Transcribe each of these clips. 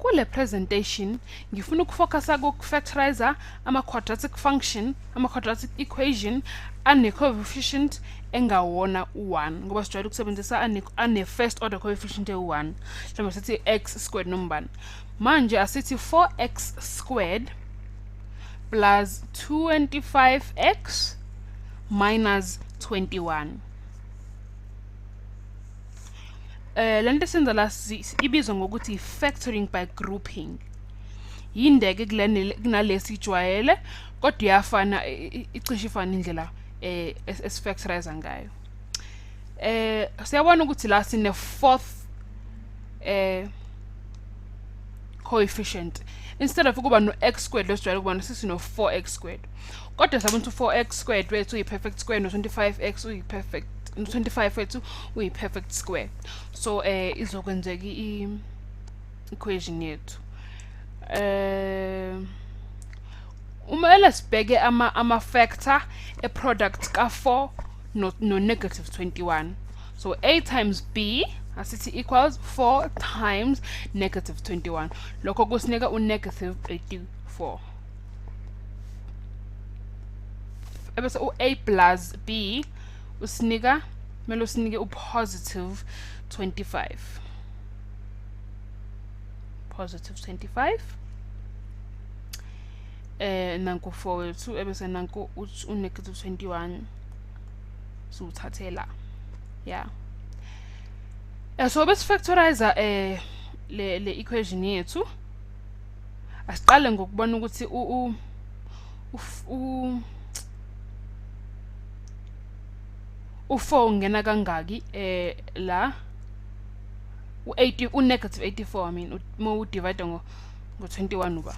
Kule presentation ngifuna ukufocusa kokufactorize ama-quadratic function, ama-quadratic equation ane-coefficient engawona u-1, ngoba sijwayele ukusebenzisa ane-first order coefficient ewu-1. Mhlawumbe sithi x squared noma ubani. Manje asithi 4x squared plus 25x minus 21. Lento esenza la ibizwa ngokuthi factoring by grouping. Yindeke kunalesi ijwayele, kodwa iyafana, icishe ifana indlela esifactorize ngayo. Siyabona ukuthi la sine fourth coefficient. Instead of ukuba no x squared lesijwayele ukuba no sisi no 4x squared. Kodwa siyabona ukuthi 4x squared wethu uyi perfect square, no 25x uyi perfect, no 25 wethu uyi perfect square. So izokwenzeka i equation yethu. Umele sibheke ama factor e product ka 4 no negative 21. So a times b asithi equals 4 times negative 21. Lokho kusinika u negative 84. Ebese u a plus b usinika, kumele usinike u positive 25. Positive 25. Nanku 4 wethu, ebese nanku u negative 21 siwuthathela. Yeah. So bese factorize le equation yethu. Asiqale ngokubona ukuthi u u 4 ungena kangaki la u80, u negative 84, I mean uma u divide ngo 21 uba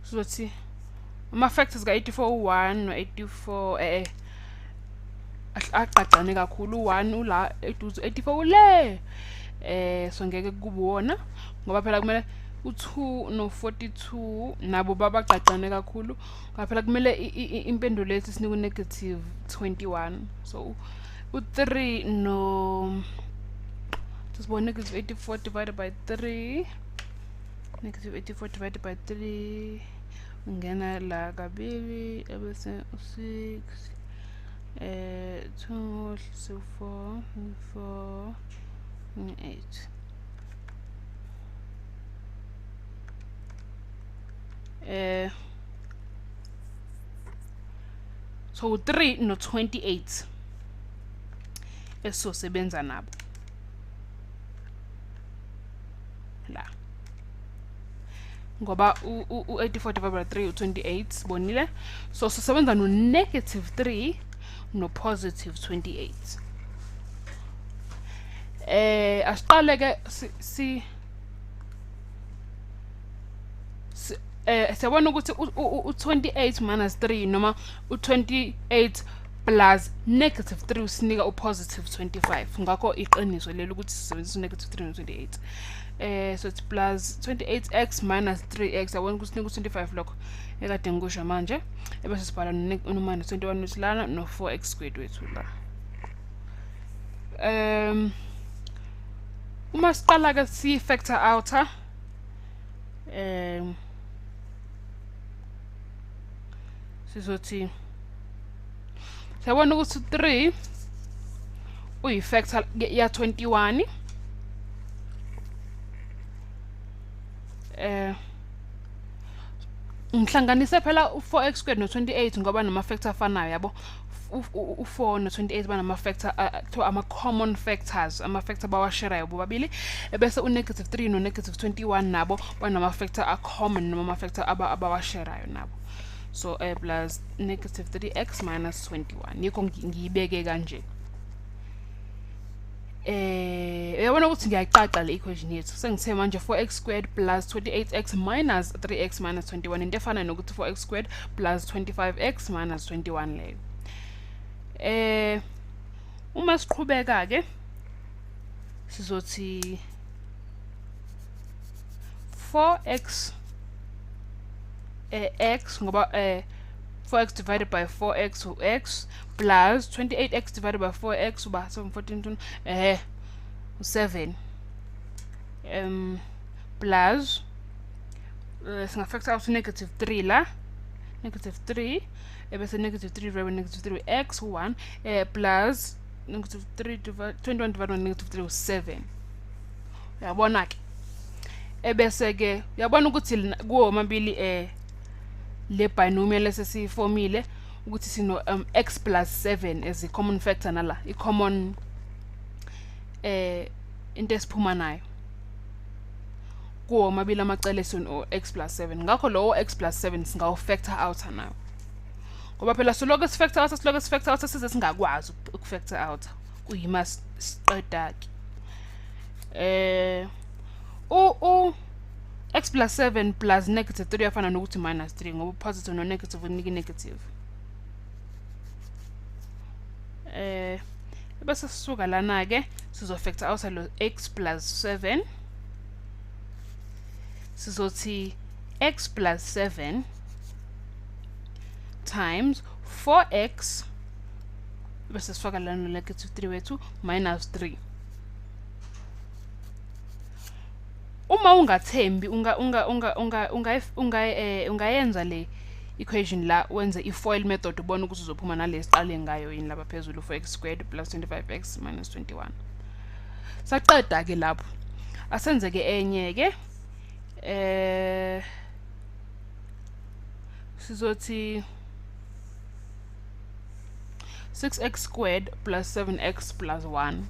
sizothi ama factors ka 84 u1 no 84 aqaqane kakhulu. U1 ula eduze, 84 ule, so ngeke kube wona ngoba phela kumele u2 no 42 nabo babaqaqane kakhulu, ngoba phela kumele impendulo yethu sinike negative 21. So u3 no sibone negative 84 divided by 3, negative 84 divided by 3 ungena la kabili, ebese u6 2 so 4 4 8. So 3 no 28 esizosebenza nabo la, ngoba u 84 divided by 3 u 28 sibonile. So sisebenza no negative 3 no positive 28. Asiqale ke si siyabona ukuthi u 28 minus 3 noma u 28 plus negative 3 usinika u positive 25. Ngakho iqiniso lelo ukuthi sisebenzisa u negative 3 no 28. So it's plus 28x minus 3x. Yabona ukuthi sinika u 25 lokho ekade ngikusho manje, ebese sibhala no minus 21 wethu lana no 4x squared wethu la. Uma siqala ke si factor out sizothi siyabona ukuthi 3 uyi factor ya 21. Ngihlanganise phela u 4x squared no 28 ngoba nama factor afanayo, yabo. U 4 no 28 banama factor kuthiwa ama common factors, ama factor bawasherayo bobabili. Ebese u negative 3 no negative 21 nabo banama factor a common noma ama factor abawasherayo nabo. So plus negative 3x minus 21. Yikho ngiyibeke kanje. Uyabona ukuthi ngiyayiqaqa le equation yethu. Sengithe manje 4x squared plus 28x minus 3x minus 21, into efana nokuthi 4x squared plus 25x minus 21 leyo. Uma siqhubeka ke sizothi 4x x ngoba 4x divided by 4x u-x plus 28x divided by 4x uba 7 14 u-7 plus singafactor out negative 3 la, negative 3 ebese negative 3 divided by negative 3 x 1 plus negative 3 divided 21 divided by negative 3 u-7. Uyabona ke, ebese ke uyabona ukuthi kuwo omabili le binomial esesiyifomile ukuthi sino x plus 7 as a common factor nala i common into esiphuma nayo kuwo omabili amacele sino x plus 7. Ngakho lowo x plus 7 singawu factor out nawo, ngoba phela soloko sifactor out, soloko sifactor out size singakwazi ukufactor out, kuyima siqeda ke u x plus 7 plus negative 3 yafana nokuthi minus 3, ngoba positive no negative unika negative. Bese sisuka lana ke sizo factor out lo x plus 7, sizothi x plus 7 times 4x bese sifaka lana negative 3 wethu minus 3. Uma ungathembi ungayenza le equation la, wenze i-FOIL method ubone ukuthi uzophuma nale siqale ngayo yini lapha phezulu, 4x squared plus 25x minus 21. Saqeda ke lapho, asenze ke enye ke sizothi 6x squared plus 7x plus 1.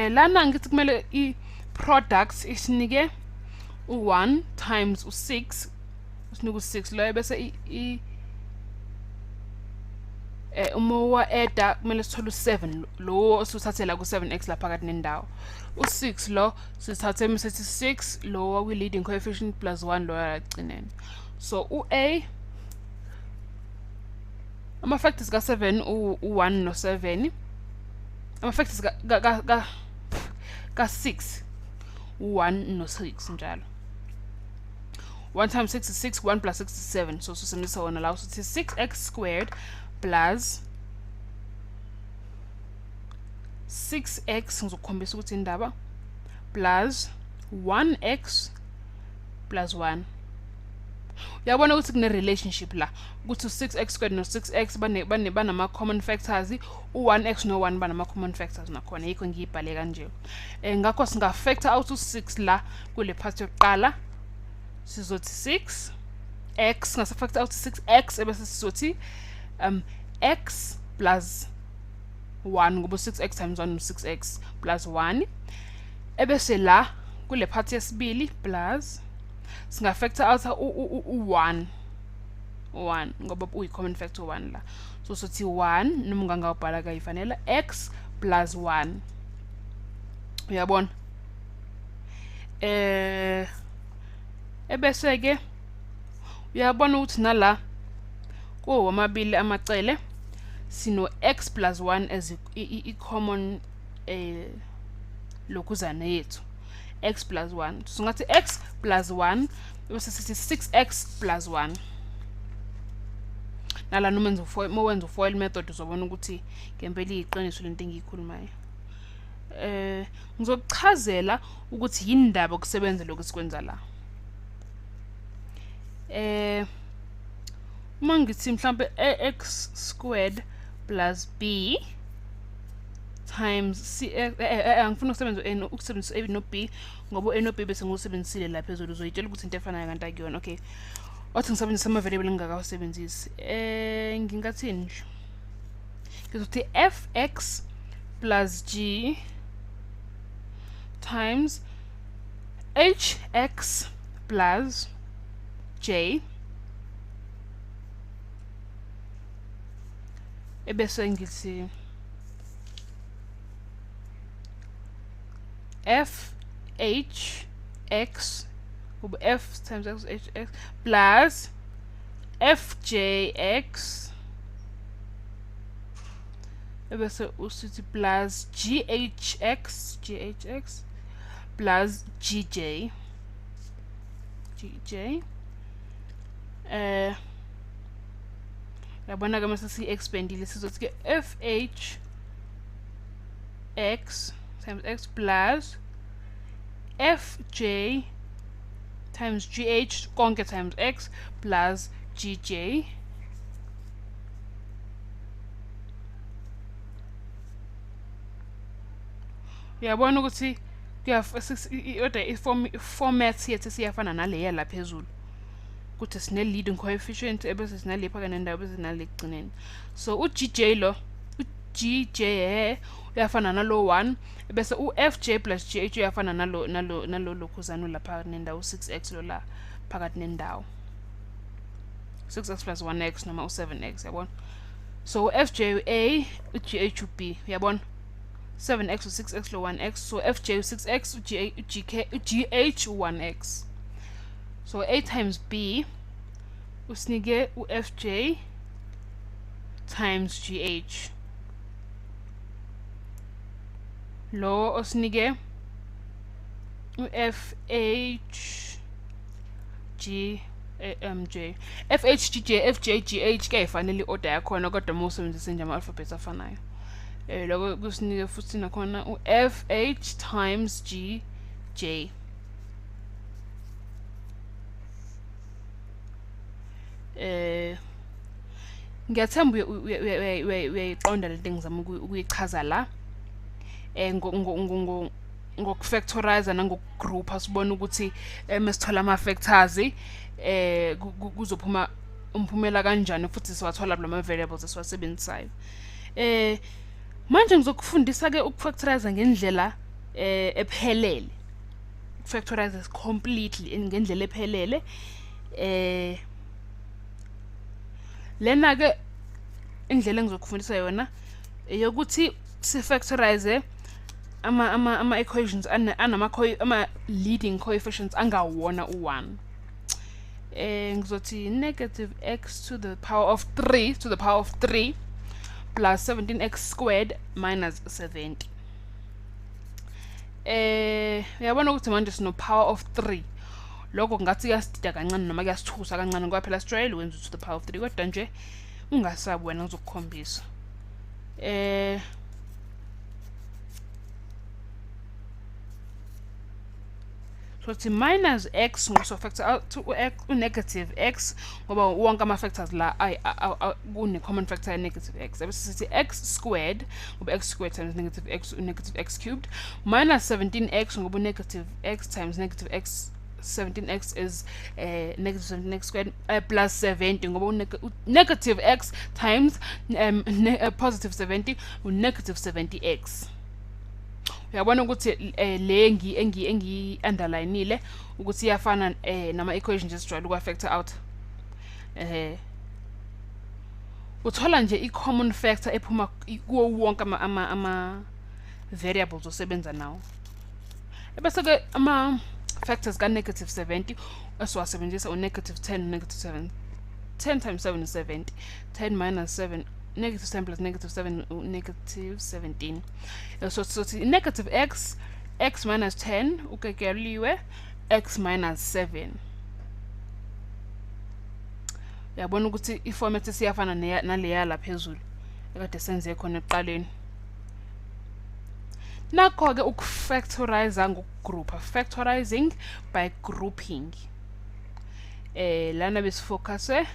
Lana ngithi kumele i products isinike u1 times u6, usinike u6 loyo, bese uma wa-adda kumele sithole u7 lo osuthathela ku-7x la phakathi nendawo. U6 lo sithathe msethi 6 lo kwi leading coefficient plus 1 lo yagcineni. So u-a ama factors ka-7 u1 no-7, ama factors ka-6 u1 no-6 njalo. 1 times 6 is 6, 1 plus 6 is 7. So sisebenzisa wona la, sithi 6x squared plus 6x, ngizokukhombisa ukuthi indaba, plus 1x plus 1. Uyabona ukuthi kune relationship la, ukuthi u6x squared no 6x bane banama common factors, u1x no 1 banama common factors nakhona, yikho ngiyibhale kanje. Ngakho singa factor out u6 la kule part yokuqala, sizothi 6x, ngase factor out 6x ebese sizothi x plus 1, ngoba 6x times 1 u6x plus 1, ebese la kule part yesibili plus singa factor out u1 1 ngoba uyi common factor 1 la, so sothi 1 noma ungangawubhala kayifanele x plus 1. Uyabona ebese ke uyabona ukuthi nala kuwo amabili amacele sino x plus 1 as i common lokuzana yethu, x plus 1. So ngathi x plus 1 bese sithi 6x plus 1. Nala noma wenza u-FOIL method uzobona ukuthi ngempela iyiqiniso lento engiyikhulumayo. Ngizokuchazela ukuthi yini indaba ukusebenza lokhu sikwenza la. Uma ngithi mhlambe ax squared plus b times c, angifuni ukusebenzisa ukusebenzisa a no b, ngoba a no b bese ngiwusebenzisile la phezulu, uzoyitshela ukuthi into efanayo kanti akuyona. Okay, othi ngisebenzisa ama variable ngingakawasebenzisi. Ngingathini nje, ngizothi fx plus g times hx plus j, ebese ngithi f h x, f times x h x plus f j x, ebese usithi plus g h x, g h x plus g j, g j. Uyabona-ke mase siyi-expandile sizothi-ke fh x times x plus fj times gh konke times x plus gj uyabona ukuthi kodwa i-format yethu siyafana naleya la phezulu ukuthi sine-leading coefficient ebese sinale phakathi nendawo bese sinale ekugcineni. So u-gj lo u-gj uyafana nalo 1 bese u-fj plus gh uyafana nalo nalo nalo lokhuzana lapha nendawo 6x lo la phakathi nendawo 6x plus 1x noma u-7x yabona. So u-fj u-a u-gh u-b uyabona 7x u-6x lo 1x, so fj u-6x u-gk u-gh u-1x. So a times b usinike u-fj times gh, lo osinike u-fh g m j f h g j f j g h kuyayifanele i-order yakhona kodwa uma usebenzise nje ama-alphabet afanayo. Lokho kusinike futhi nakhona u-f h times g j. Ngiyathemba uyayiqonda lento engizama ukuyichaza la ngokufactorize nangokugroupa sibone ukuthi mesithola ama-factors kuzophuma umphumela kanjani futhi siwathola lama variables esiwasebenzisayo. Manje ngizokufundisa ke ukufactorize ngendlela ephelele, ukufactorize completely ngendlela ephelele. Lena ke indlela engizokufundisa yona eyokuthi sifactorize ama equations anama ama leading coefficients angawona u1. Ngizothi negative x to the power of 3 to the power of 3 plus 17x squared minus 70. Uyabona ukuthi manje sino power of 3. Lokho kungathi kuyasidida kancane noma kuyasithusa kancane ngoba phela sijwayele ukwenza to the power of 3, kodwa nje ungasabi wena ngizokukhombisa. So it's minus x ngoba factor out u negative x ngoba wonke ama factors la kune common factor ye negative x, bese sithi x squared ngoba x squared times negative x negative x cubed minus 17x ngoba negative x times negative x 17x is negative 17x squared plus 70 ngoba negative x times positive 70 negative 70x. Uyabona ukuthi le engi underlineile ukuthi iyafana nama equations esijwayele ukwa factor out. Uthola nje i common factor ephuma kuwo wonke ama variables osebenza nawo. Ebese ke ama factors ka negative 70 esiwasebenzisa u negative 10 negative 7. 10 times 7 is 70. 10 minus 7 negative 10 plus negative 7 negative 17. So negative x x minus 10 ukekeliwe x minus 7. Uyabona ukuthi iformat siyafana naleya la phezulu ekade senze khona ekuqaleni. Nakho ke ukufactorize ngokugroupa, factorizing by grouping. Lana besifocuse